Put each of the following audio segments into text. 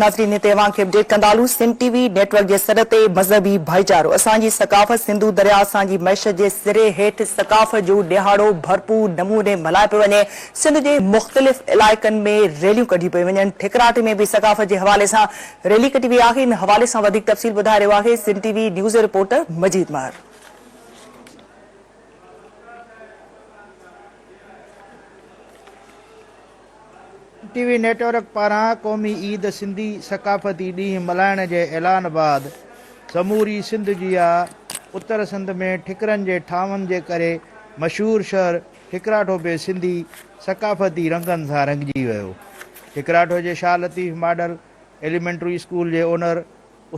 ناظرين هتي اوهان کي اپڊيٽ ڪندا هلون Sindh T V network جي سڏ تي مذهبي ڀائيچارو اسان جي ثقافت سنڌو درياء اسان جي معيشت جي سري هيٺ ثقافت جو ڏهاڙو ڀرپور نموني ملهايو پيو وڃي سنڌ جي مختلف علائقن ۾ ريليون ڪڍيون پيون وڃن ٺڪراٺي ۾ به ثقافت جي حوالي سان ريلي ڪڍي وئي آهي ان حوالي سان وڌيڪ تفصيل ٻڌائي رهيو آهي سنڌ ٽي وي نيوز جو reporter Majeed Mehar. T V network پاران قومي عيد سنڌي ثقافتي ڏينهن ملهائڻ جي اعلان بعد سموري سنڌ جيا اتر سنڌ ۾ ٺڪرن جي ٺاون جي ڪري مشهور شهر ٺڪراٺو به سنڌي ثقافتي رنگن سان رڱجي ويو. ٺڪراٺو جي Shah Latif model elementary school جي اونر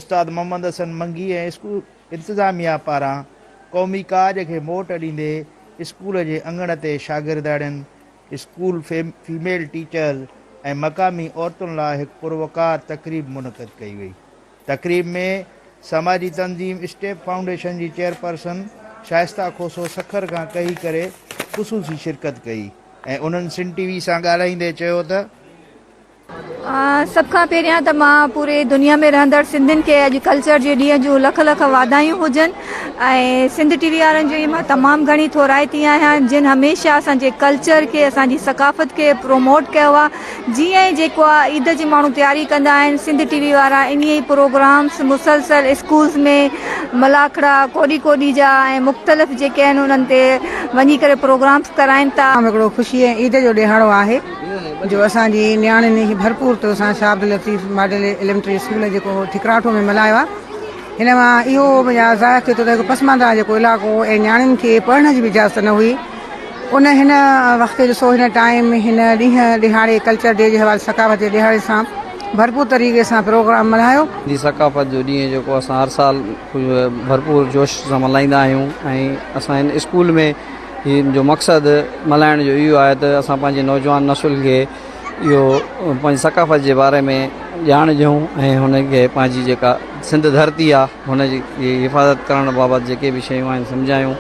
استاد محمد حسن منگي ۽ اسڪول انتظاميا پاران قومي ڪاڄ کي موٽ ڏيندي اسڪول جي اڱڻ تي شاگردياڻين اسڪول فيميل ٽيچرز ۽ مقامي عورتن لاء هڪ پروقار تقريب منعقد ڪئي وئي. تقريب ۾ سماجي تنظيم اسٽيپ فائونڊيشن جي چيئرپرسن شائسته کوسو سکر کان ڪهي ڪري خصوصي شرڪت ڪئي ۽ انهن سن ٽي وي سان ڳالهائيندي چيو ته. سڀ کان پهريان ته مان پوري دنيا ۾ رهندڙ سنڌين کي اڄ ڪلچر جي ڏينهن جون لک لک واڌايون هجن ۽ سنڌ ٽي وي وارن جي مان تمام گهڻي ٿورائتي آهيان جن هميشه اسان جي ڪلچر کي اسان جي ثقافت کي پروموٽ ڪيو آهي جيئن ئي جيڪو آهي عيد جي ماڻهو تياري ڪندا آهن سنڌ ٽي وي وارا انهي ئي پروگرامس مسلسل اسڪولز ۾ ملاکڙا ڪوڏي ڪوڏي جا ۽ مختلف جيڪي آهن انهن تي وڃي ڪري پروگرامس ڪرائن ٿا. هڪڙو خوشي ۽ عيد جو ڏهاڙو آهي. جو اسان جي نياڻين هي ڀرپور طور سان Shah Abdul Latif model elementary school جيڪو ٺڪراٺو ۾ ملهايو آهي هن مان اهو ظاهر ٿئي ٿو ته هڪ پسمانده جيڪو علائقو هو ۽ نياڻين کي پڙهڻ جي به اجازت نه هئي ان هن وقت ڏسو هن ٽائيم هن ڏينهن ڏهاڙي ڪلچر ڊي جي حوالي ثقافت جي ڏهاڙي سان ڀرپور طريقي سان پروگرام ملهايو. سنڌي ثقافت جو ڏينهن جيڪو اسان هر سال ڀرپور جوش سان ملهائيندا آهيون ۽ اسان هن اسڪول ۾ هي جو مقصد ملهائڻ جو اهو آهي ته اسان پنهنجي نوجوان نسل کي اهو پنهنجي ثقافت جي باري ۾ ڄاڻ ڏيون ۽ هن کي پنهنجي جيڪا سنڌ ڌرتي آهي هن جي حفاظت ڪرڻ بابت جيڪي به شيون آهن سمجهايون.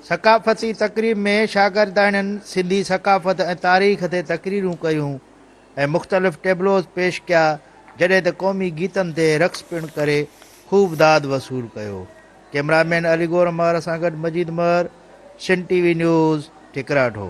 ثقافتي تقريب ۾ شاگردياڻين سنڌي ثقافت ۽ تاريخ تي تقريرون ڪيون ۽ مختلف ٽيبلوز پيش ڪيا جڏهن ته قومي گيتن تي رقص پڻ ڪري خوب داد وصول ڪيو. ڪئميرا مين علي گور مهر سان گڏ Majeed Mehar, Sindh T V news, Thikratho.